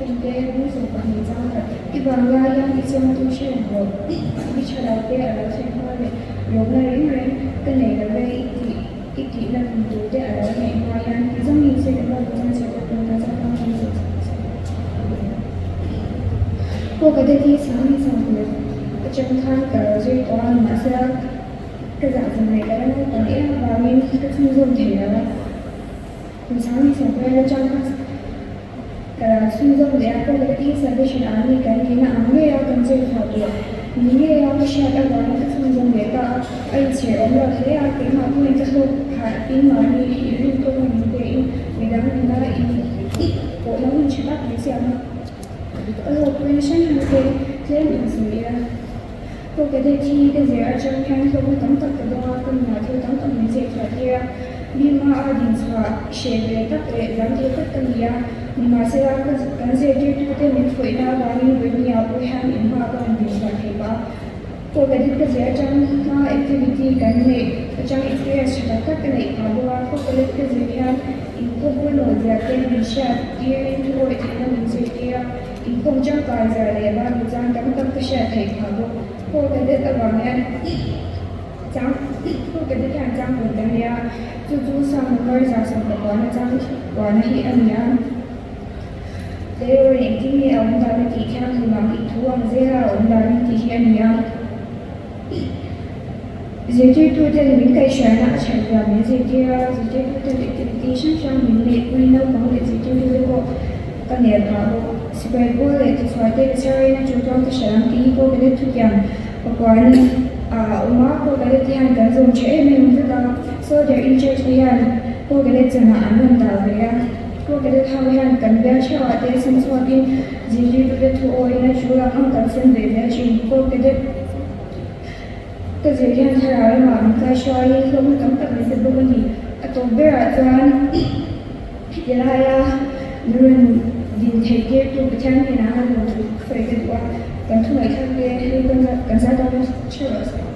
Thuthlung te bung 12 chang khat i vang lai hian i chawngtu hre rawh. Mi tha lo te a lo thlen hma leh lawmna reng reng ka nei lo e i tih i tihna kum tur te a lo neih hma hian ti zawng hi se ka hmuh chuan chhe tak tum na chang hmang hian zir chak chak Pawh ka det hi sang hi sang tur atang khan ka lo zir tawh a nimahsela ka zah zawm leh ka la naupang em avangin ka chhunzawm thei lo a kum sang hi sang tur atang khan Ka lo chhunzawm leh a, Paul hi Salvation Army kan nihna ang ngei a kan zir thlah tur ni ngei a ka hriat avangin ka chhunzawm leh ta a, a inchhir awm lo hle a, keimah pawhin ka hlawk phah in mahni hi i rin tawk a min pe in midang nuna in pawhna hun tha tak min siam a, ka hlawkpuina hrang hrang te tlem in sawi ila. Paul Cadet hi ka zir atang hian hlawkna tam tak ka dawng a, ka nunah thil tam tak min zir chhuah tir a, bima a dinchhuah hreh ve tak leh dam thei tak ka ni a, nimahsela ka kan zirtirtute min fuihna avangin vawinia pawh hian inhma ka rawn dinchhuah thei pah a. Paul Cadet ka zir atang hma activity kan neih atang experience tha tak tak ka neih phah bawk a, Paul Cadet ka zir hian inkhawm pawimawh zia te min hriat tirin thuawih theihna min zirtir a. Inkhawm tangkai zar leh Bible chang tam tak ka hriat theih phah bawk. Paul Cadet avang hian chang Paul Cadet hian chang hawn ta nia, chu chu Psalm number 119 chang kuahna hi a ni a. Tleirawl engtin nge a awm dan a tih thianghlim ang i thu ang zela a awm dan tih hi a ni a. Zirtirtuten min kaihhruaina a that zia min zirtir a, zirtirtuten activity hrang hrang min neihpui naupang leh zirtirtute pawh ka nel phah bawk. Sipai pawl leh tichhuah te ka chhiar in a tul tawng ka hre ang tih hi pawh ka let thutiam pakuan a awm a, pawh ka let te hian kan zawm tha em em vek a, soldier in charge te hian pawh ka let chanah an rawn dah ve a, pawh ka let ho hian kan bial theuh ah te sem chhuak in zirtirtute thu awiin a tul ang ang kan sem ve ve a thin, pawh ka let. Ka zir hian thlarau lamah min kaihruaiin hlawkna tam tak min pe bawk a ni. A tawp berah chuan heti laia min rawn din theih tirtu Pathian hnenah han lawmthu sawi ka duh a, kan thungaihthlak te hei kan zat tana ṭha rawh se.